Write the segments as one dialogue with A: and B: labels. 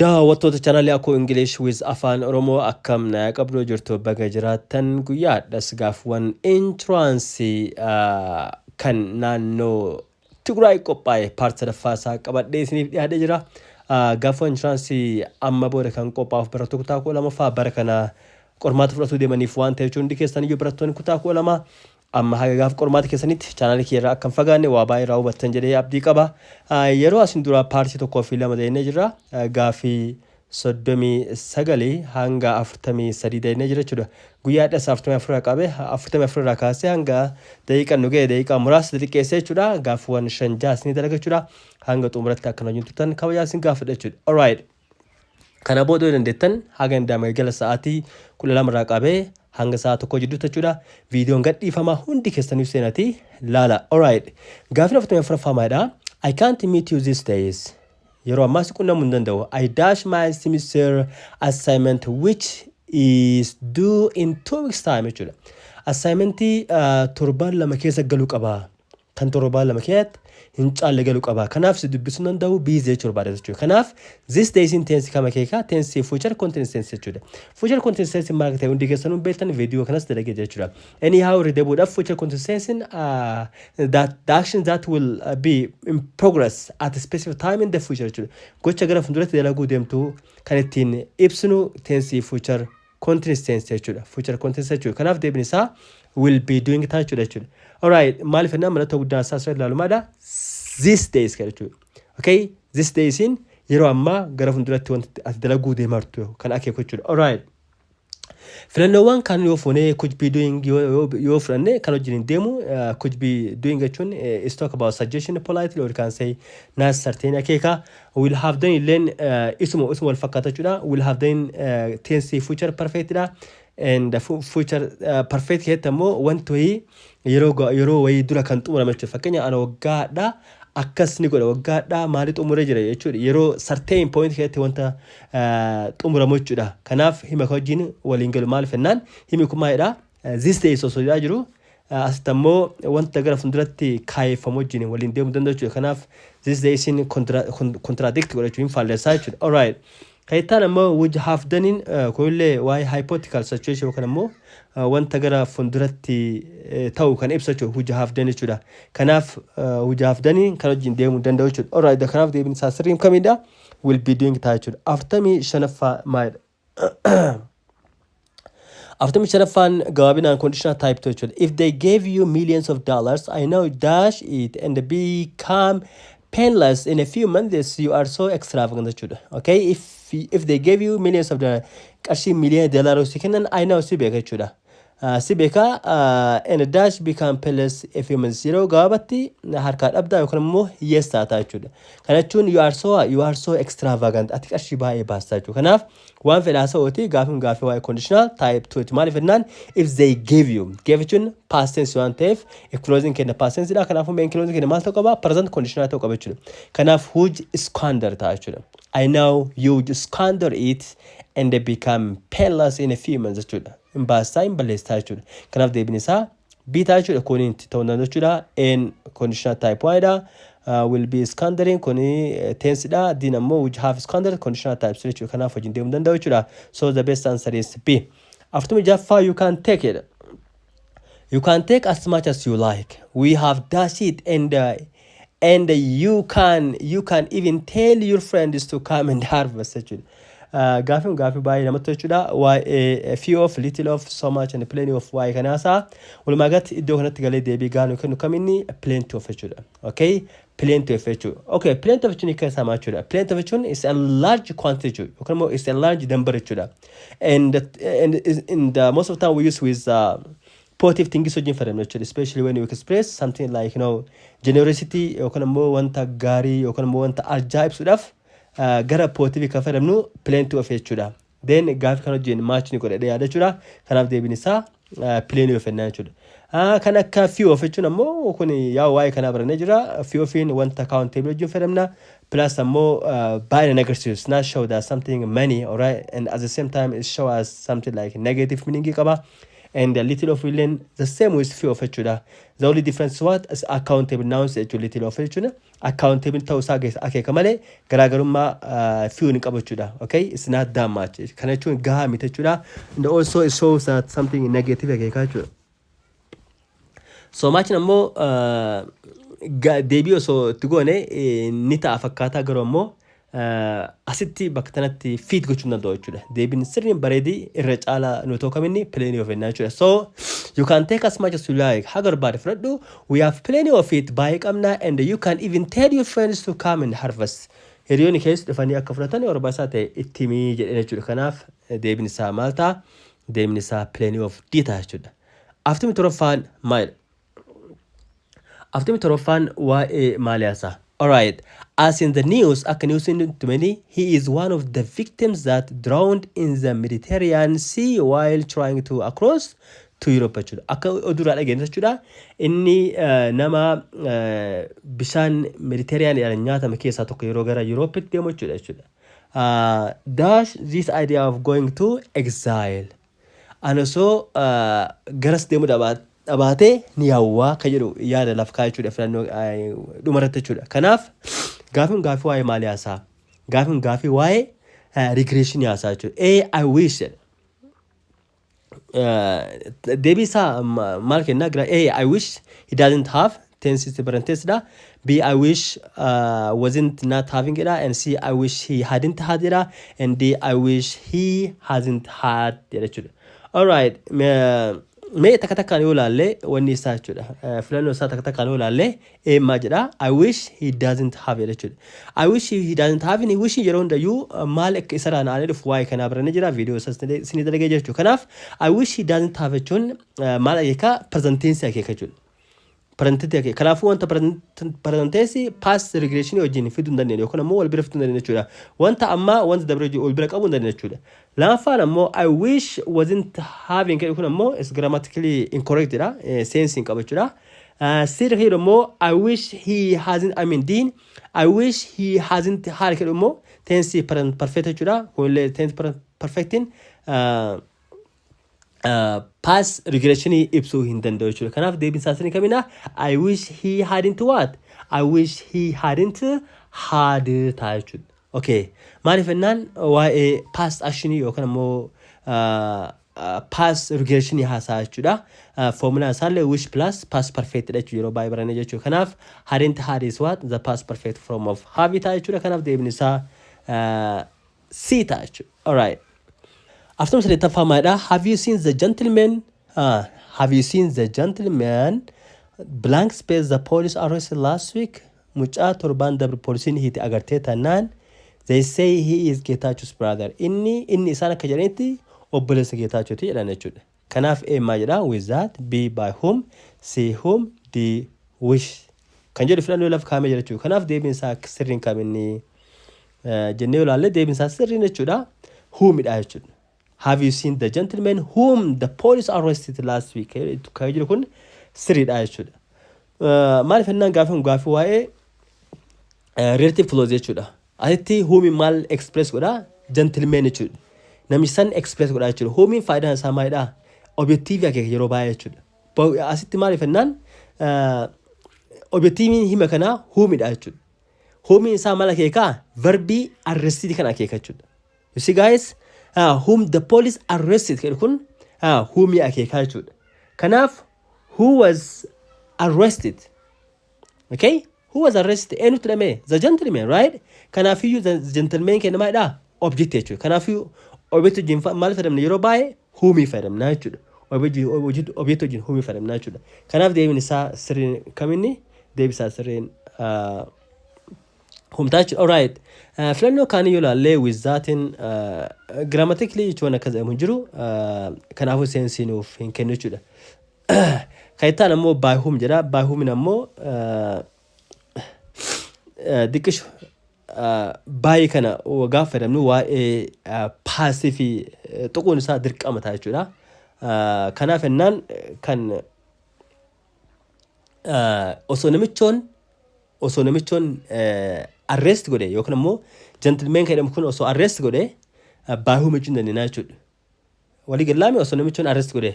A: Daawwattoota chaanaalii Akkoo English with Afaan Oromoo, akkam na qabdoo jirtu? Baga jiraattan. Guyyaadhas gaafwan entrance kan naannoo Tigraay qophaa'e part sadaffaa isaa qabadhee isiniif dhiyaatee jira. Gaafwan entrance amma booda kan qophaa'uuf barattoota kutaa 12ffaa bara kana qormaata fudhatuu deemaniif waan ta'eef, hundi keessan iyyuu barattoonni kutaa 12 amma haga gaaf qormaata keessanitti chaanaalii kiyya irraa akka hin fagaanne waa baay'ee irraa hubattan jedhee abdii qaba. Yeroo asin dura part tokkoo fi lama deemnee jirra. Gaafii 39 hanga 43 deemnee jira jechuudha. Guyyaa dhas 44 irraa qabee, 44 irraa kaasee hanga daqiiqaan nu ga'e daqiiqaa muraasa xixiqqeessee jechuudha. Gaaffiiwwan shan jaha isinii dalaga jechuudha. Hanga xumuratti akka wajjin turtan kabajaa isin gaafadha jechuudha. Alright. Kana booda yoo dandeettan haga danda'ame galgala sa'aatii 12 irraa qabee hanga sa'a 1 jidduutti jechuudha. Viidiyoon gadhiifama, hundi keessaniif seenatii laala. Alright. Gaaffiin 44ffaa maalidha? I can't meet you these days. Yeroo ammaa si qunnamuu hin danda'u. I dash my semester assignment, which is due in 2 weeks time jechuudha. Assignmentii torbaan 2 keessa galuu qaba. Kan torbaan 2 keessatti hin caalle galuu qaba. Kanaaf si dubbisuu hin danda'u, busy jechuu barbaada jechuudha. Kanaaf these days in tense kama keekaa tense future continuous tense jechuudha. Future continuous tense maal akka ta'e hundi keessanuu beektan, viidiyoo kanas dalagee jechuudha. Anyhow, rideebuudhaaf future continuous tense that the action that will be in progress at a specific time in the future jechuudha. Gocha gara fuulduratti dalaguu deemtu kan ittiin ibsinu tense future continuous tense jechuudha. Future continuous jechuudha. Kanaaf deebiin isaa will be doing ta'a jechuudha. Alright, maaliif jennaan mallattoo guddaan isaa asirratti ilaalu maadha? These days kan jechuudha. Okay, these days in yeroo ammaa gara fuulduratti wanti ati dalaguu deemartu kan akeeku jechuudha. Alright. Filannoowwan kan yoo fuunee could be doing yoo fudhanne kan wajjin hin deemu. Could be doing jechuun is talk about suggestion politely or you can say not certain akeeka. Will have done illeen isuma wal fakkaata jechuudha. Will have done tense future perfect dha. And future perfect keessatti ammoo wanti wayii yeroo wayii dura kan xumurame jechuudha. Fakkeenya, ana waggaadha akkas ni godha, waggaadha maali xumuree jira jechuudha. Yeroo certain point keessatti wanta xumuramu jechuudha. Kanaaf hima kan wajjin waliin galu. Maaliif jennaan himi kun maalidha? These days osoo jedhaa jiru asitti ammoo wanta gara fuulduratti kaayeffamu wajjin waliin deemuu danda'u jechuudha. Kanaaf these days in contradict godha jechuudha, hin faallessaa jechuudha. Alright. Kan ittaan ammoo would have done kunillee waa'ee hypothetical situation yookaan ammoo wanta gara fuulduratti ta'u kan ibsa jechuudha. Would have done jechuudha. Kanaaf would have done kan wajjin deemuu danda'u jechuudha. Alright, kanaaf deebiin isaa sirriin kamidha? Will be doing ta'a jechuudha. 45ffaa maalidha? 45ffaan gabaabinaan conditional type 2 jechuudha. If they gave you millions of dollars, I know dash it and become penniless in a few months. You are so extravagant jechuudha. Okay, if they gave you millions of dollars, qarshii miliyoona doolaaroo si kennan, I know, si beeka jechuudha. Si beeka and dash become penniless a few months, yeroo gabaabatti harkaa dhabdaa yookaan immoo hiyyeessa taataa jechuudha. Kana jechuun you are so extravagant, ati qarshii baay'ee baastaa jechuudha. Kanaaf waan fedhaa sa'ooti gaafiin gaafii waa'ee conditional type 2 maaliif jennaan if they give you, give jechuun past tense waan ta'eef, if clause kenna past tense dha. Kanaafuu main clause kenna maal ta'uu qaba? Present conditional ta'uu qaba jechuudha. Kanaaf would squander ta'a jechuudha. I know you would squander it and they become penniless in a few months jechuudha. Hin baastaa, hin balleessaa jechuudha. Kanaaf deebiin isaa B ta'a jechuudha. Kun itti ta'uu danda'u jechuudha. N conditional type 1 dha. Will be squandering kuni tense dha. D ammoo would have squandered, conditional type 3 jechuudha. Kanaaf wajjin deemuu danda'u jechuudha. So the best answer is B. 46ffaa, you can take it. You can take as much as you like. We have dashed it and you can even tell your friends to come and harvest jechuudha. Gaafiin gaafii baay'ee namatti jechuudha. Waa'ee few of, little of, so much and plenty of waa'ee kanaasaa walumaa galatti iddoo kanatti galee deebii gaanu kennu kaminni plenty of jechuudha. Okay, plenty of jechuudha. Okay, plenty of jechuun hiika isaa maal jechuudha? Plenty of jechuun is a large quantity jechuudha. Yookaan immoo is a large number jechuudha. And in the most of the time we use with positive things wajjin fayyadamna jechuudha. Especially when you express something like generosity yookaan immoo wanta gaarii yookaan immoo wanta arjaa ibsuudhaaf gara positive kan fayyadamnu plenty of jechuudha. Then gaafii kan wajjin match ni godhadhe yaada jechuudha. Kanaaf deebiin isaa plenty of jennaan jechuudha. Kan akka few of jechuun ammoo kun yaa waa'ee kanaa barannee jira. Few ofiin wanta countable wajjin fayyadamna. Plus ammoo baay'ina agarsiisu. Not show that something many, alright? And at the same time it show us something like negative meaning qaba. And a little of illeen the same with few of jechuudha. The only difference what is uncountable nouns jechuudha. Little of jechuudha. Uncountable ta'uu isaa akeeka malee garaagarummaa few ni qabu jechuudha. Okay, it's not that much. Kana jechuun gahaa miti jechuudha. And also it shows that something negative akeeka jechuudha. So much ammoo deebii osoo itti goone ni ta'a fakkaataa, garuu ammoo asitti bakka kanatti fit gochuu hin danda'u jechuudha. Deebiin sirriin bareedii irra caalaa nu ta'u kaminni plenty of jennaa jechuudha. So you can take as much as you like. Haga barbaade fudhadhu. We have plenty of it, baay'ee qabna, and you can even tell your friends to come and harvest. Hiriyoonni keessa dhufanii akka fudhatan yoo barbaachisaa ta'e itti himii jedheen jechuudha. Kanaaf deebiin isaa maal ta'a? Deebiin isaa plenty of D ta'a jechuudha. 47ffaan maalidha? 47ffaan waa'ee maalii haasa'a? Alright, as in the news, akka news nutti himanii, he is one of the victims that drowned in the Mediterranean Sea while trying to across to Europe jechuudha. Akka oduudhaa dhageenye jechuudha. Inni nama bishaan Mediterranean nyaatame keessaa tokko yeroo gara Europetti deemu jechuudha. Dash this idea of going to exile. Ani osoo garas deemuu dhabaatee ni hawwaa kan jedhu yaada laf kaa'aa jechuudha filannoo dhumarratti jechuudha. Kanaaf gaafiin gaafii waa'ee maalii haasa'a? Gaafiin gaafii waa'ee regression haasa'a jechuudha. A, I wish jedha. Deebii isaa maal kennaa gara? A, I wish he doesn't have, tense is present dha. B, I wish wasn't not having it, and C, I wish he hadn't had it, and D, I wish he hasn't had jedha jechuudha. Alright, mee takka takkaan yoo ilaalle wanni isaa jechuudha. Filannoo isaa takka takkaan yoo ilaalle, A maal jedha? I wish he doesn't have jedha jechuudha. I wish he doesn't have ni wish yeroo hundayyuu maal akka isarraa naanee dhufu waa'ee kanaa bira ni jira, viidiyoo isaas isinii dalagee jechuudha. Kanaaf I wish he doesn't have jechuun maal akeeka? Present tense akeeka jechuudha. Present tense akeeka. Kanaafuu wanta present tense past regression wajjin fiduu hin dandeenye yookaan ammoo wal bira fiduu hin dandeenye jechuudha. Wanta ammaa wanta dabre wal bira qabuu hin dandeenye jechuudha. Lammaffaan ammoo I wish wasn't having jedhu kun ammoo is grammatically incorrect dha. Sense hin qabu jechuudha. Sirri jedhu ammoo I wish he hasn't, I mean D, I wish he hasn't had jedhu immoo tense perfect jechuudha. Kunillee tense perfectiin past regression ibsuu hin danda'u jechuudha. Kanaaf deebiin isaa sirrii kamina? I wish he hadn't what? I wish he hadn't had ta'a jechuudha. Okay. Maaliif jennaan waa'ee past action yookaan ammoo past regression haasaa jechuudha. Formulaan isaallee wish plus past perfect dha jechuudha yeroo baay'ee baranne jechuudha. Kanaaf hadn't had is what? The past perfect form of have ta'a jechuudha. Kanaaf deebiin isaa C ta'a jechuudha. Alright. 48ffaa maalidha? Have you seen the gentleman? Have you seen the gentleman blank space the police arrested last week? Mucaa torbaan dabre poolisiin hiite agartee tannaan, they say he is Getachew's brother. Inni isaan akka jedhanitti obboleessa Getaachooti jedhan jechuudha. Kanaaf A maal jedha? With that, B, by whom, C, whom, D, which kan jedhu filannoo lafa kaa'amee jira jechuudha. Kanaaf deebiin isaa sirriin kaminni jennee ilaalle, deebiin isaa sirriin jechuudha. Whomidha jechuudha. Have you seen the gentleman whom the police arrested last week? Kan jiru kun sirriidha jechuudha. Maaliif jennaan gaafiin gaafii waa'ee relative clause jechuudha. Asitti whomiin maal express godhaa? Gentleman jechuudha. Namni san express godhaa jechuudha. Whomiin faayidaan isaa maalidhaa? Objective akeeka yeroo baay'ee jechuudha. Asitti maaliif jennaan objectiviin hima kanaa whomidha jechuudha. Whomiin isaa maal akeekaa? Verbii arrested kan akeeka jechuudha. You see guys, whom the police arrested jedhu kun whomii akeekaa jechuudha. Kanaaf who was arrested? Okay? Who was arrested? Eenyutu hidhame? The gentleman, right? Kanaafiyyuu the gentleman kenna maalidhaa? Object jechuudha. Kanaafiyyuu object wajjin maal fayyadamna yeroo baay'ee? Whomii fayyadamna jechuudha. Object wajjin whomii fayyadamna jechuudha. Kanaaf deebiin isaa sirriin kaminni? Deebiin isaa sirriin whom ta'a jechuudha. Alright. Filannoo kaanii yoo ilaalle, with thatin grammatically jechuun akkas jedhamu hin jiru. Kanaafuu sense nuuf hin kennu jechuudha. Kan itti aanu ammoo by whom jedha. By whomin ammoo diqqishu baay'ee kana gaafa fayyadamnu waa'ee passive tuquun isaa dirqama ta'a jechuudha. Kanaaf jennaan kan osoo namichoon arrest godhe yookaan ammoo gentleman kan jedhamu kun osoo arrest godhe by whom jechuu hin dandeenya jechuudha. Walii galaame osoo namichoon arrest godhe.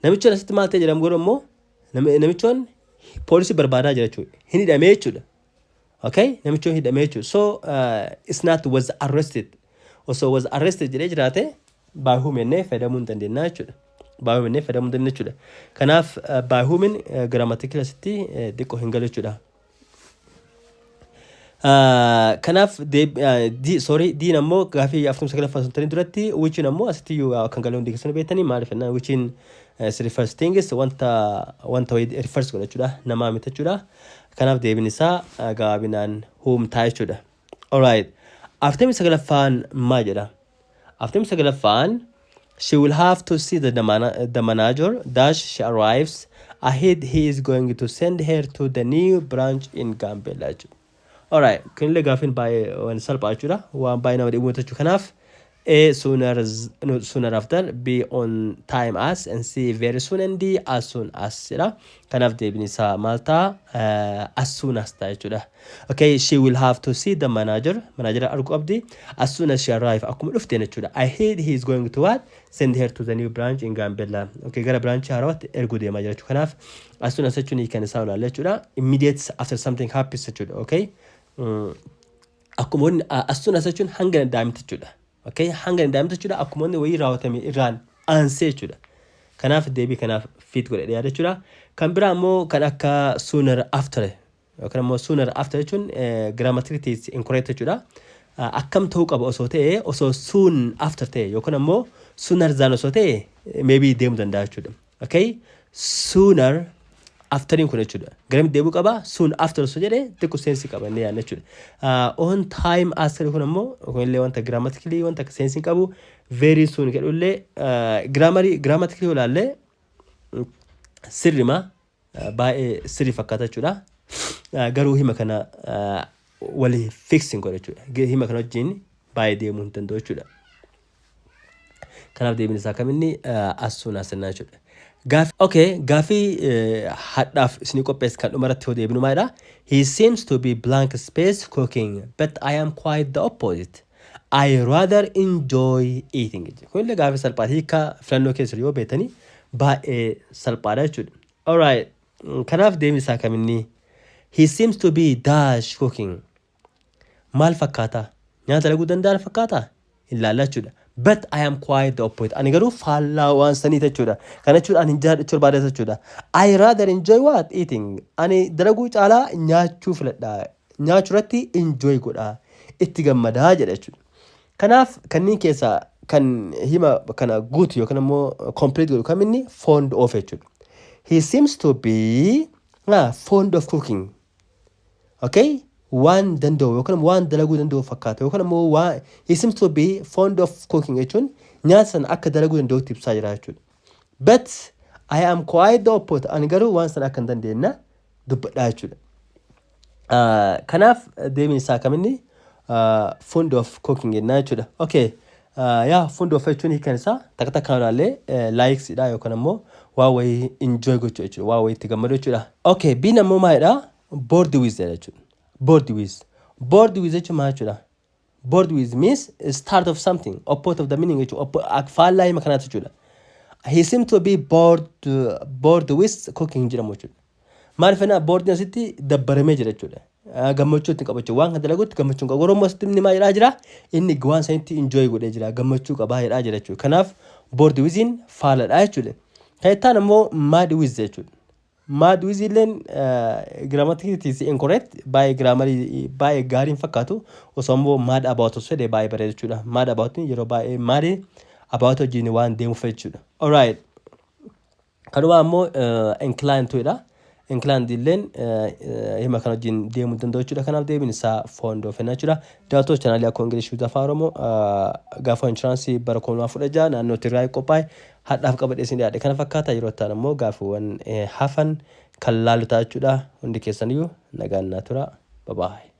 A: Namichoon asitti maal ta'e jedhamu godhu immoo namichoon poolisii barbaadaa jira jechuudha. Hin hidhamee jechuudha. Okay? Namichoon hidhamee jechuudha. So it's not "was arrested". Osoo "was arrested" jedhee jiraate, "by whom" jennee fayyadamuu hin dandeenya jechuudha. "By whom" jennee fayyadamuu hin dandeenya jechuudha. Kanaaf "by whom" grammatically asitti xiqqoo hin galu jechuudha. Kanaaf sorry, D'n ammoo gaafii 49ffaa sun ta'in duratti whichiin ammoo asitti iyyuu kan galu hundi keessan beektanii. Maaliif jennaan, whichiin refers things, wanta wayii refers godha jechuudha, namaa miti jechuudha. Kanaaf deebiin isaa gabaabinaan "whom" ta'a jechuudha. Alright. 49ffaan maal jedha? 49ffaan, "She will have to see the manager dash she arrives ahead. He is going to send her to the new branch in Gambella" jechuudha. Alright, kunillee gaafiin baay'ee waan salphaa jechuudha. Waan baay'ee nama dhibu jechuudha. Kanaaf A, sooner, no, sooner after, B, on time as, and C, very soon, and D, as soon as jedha. Kanaaf deebiin isaa maal ta'a? As soon as ta'a jechuudha. Okay, she will have to see the manager. Manager arguu qabdi. As soon as she arrive, akkuma dhufteen jechuudha. I heard he is going to what? Send her to the new branch in Gambella. Okay, gara branch haarawaatti erguu deemaa jira jechuudha. Kanaaf "as soon as" jechuun hiikan isaa olaala jechuudha. Immediate after something happens jechuudha. Okay. Akkuma wanni "as soon as" jechuun hanga danda'ametti jechuudha. Okay, hanga danda'ametti jechuudha. Akkuma wanni wayii raawwatame irraan aansee jechuudha. Kanaaf deebii kanaaf fit godhe dhiyaata jechuudha. Kan biraa immoo kan akka "sooner after" yookaan immoo "sooner after" jechuun grammatically incorrect jechuudha. Akkam ta'uu qaba osoo ta'e, osoo "soon after" ta'e yookaan immoo "sooner than" osoo ta'e, maybe deemuu danda'a jechuudha. Okay, "sooner afteriin" kun jechuudha. Garamitti deebi'uu qaba? "Soon after" osoo jedhee xiqqoo sense qaba inni yaadna jechuudha. "On time as" kun ammoo kunillee wanta grammatically wanta akka sense qabu. "Very soon" jedhullee grammarii grammatically yoo ilaalle sirrima baay'ee sirrii fakkaata jechuudha. Garuu hima kana walii fixing godha jechuudha. Hima kana wajjin baay'ee deemuu hin danda'u jechuudha. Kanaaf deebiin isaa kaminni? "As soon as" jennaa jechuudha. Gaafii, okay, gaafii hadhaaf isinii qopheesse kan dhumarratti yoo deebinu maalidha? "He seems to be blank space cooking, but I am quite the opposite. I rather enjoy eating." Kunillee gaafii salphaadha. Hiika filannoo keessa yoo beektanii baay'ee salphaadha jechuudha. Alright. Kanaaf deebiin isaa kaminni? He seems to be dash cooking. Maal fakkaata? Nyaata dalaguu danda'a fakkaata? Hin laalla jechuudha. But I am quite the opposite. Ani garuu faallaa waan sanii jechuudha. Kana jechuudha ani hin jaalladhu barbaada jechuudha. I rather enjoy what? Eating. Ani dalaguu caalaa nyaachuu filadha. Nyaachuu irratti enjoy godha. Itti gammadaa jedha jechuudha. Kanaaf kanneen keessaa kan hima kana guutu yookaan immoo complete godhu kaminni? "Fond of" jechuudha. He seems to be fond of cooking. Okay? Waan danda'u yookaan waan dalaguu danda'u fakkaata yookaan immoo waan he seems to be fond of cooking jechuun nyaata sana akka dalaguu danda'utti ibsaa jira jechuudha. But I am quite the opposite. Ani garuu waan sana akka hin dandeenye dubbadhaa jechuudha. Kanaaf deebiin isaa kaminni? "Fond of cooking" jennaa jechuudha. Okay. Yaa, "fond of" jechuun hiikan isaa takka takkaan ilaallee likesidha yookaan immoo waan wayii enjoy gochuu jechuudha. Waan wayii itti gammadu jechuudha. Okay, B'n ammoo maalidha? "Bored with" jechuudha. "Bored with". "Bored with" jechuun maal jechuudha? "Bored with" means start of something, opposite of the meaning jechuudha. Faallaa hima kanaati jechuudha. "He seemed to be bored with cooking" jedhamu jechuudha. Maaliif jennaan, boredin asitti dabbaramee jira jechuudha. Gammachuu itti qaba jechuudha. Waan kana dalagutti gammachuu hin qabu. Oromoo asitti inni maal jedhaa jira? Inni waan sanitti enjoy godhee jira. Gammachuu qabaa jedhaa jira jechuudha. Kanaaf "bored within" faaladha jechuudha. Kan itti aanu immoo "mad with" jechuudha. "Mad with" illeen grammatically incorrect, baay'ee grammarii baay'ee gaarii hin fakkaatu. Osoo immoo "mad about" osoo jedhee baay'ee bareeda jechuudha. "Mad about" yeroo baay'ee "mad about" wajjin waan deemuuf jechuudha. Alright. Kanuma ammoo "inclined to" dha. "Inclined" illeen hima kana wajjin deemuu danda'u jechuudha. Kanaaf deebiin isaa "fond of" jechuudha. Daawwattoota chaanaalii Akkoo English with Afaan Oromoo, gaafa entrance bara 2016 naannoo Tigraay qophaa'e hadhaaf qabadhee isin dhiyaadhe kana fakkaata. Yeroo itti aanu immoo gaafiiwwan hafan kan laalu ta'a jechuudha. Hundi keessaniyyuu nagaan naa tura. Babaay.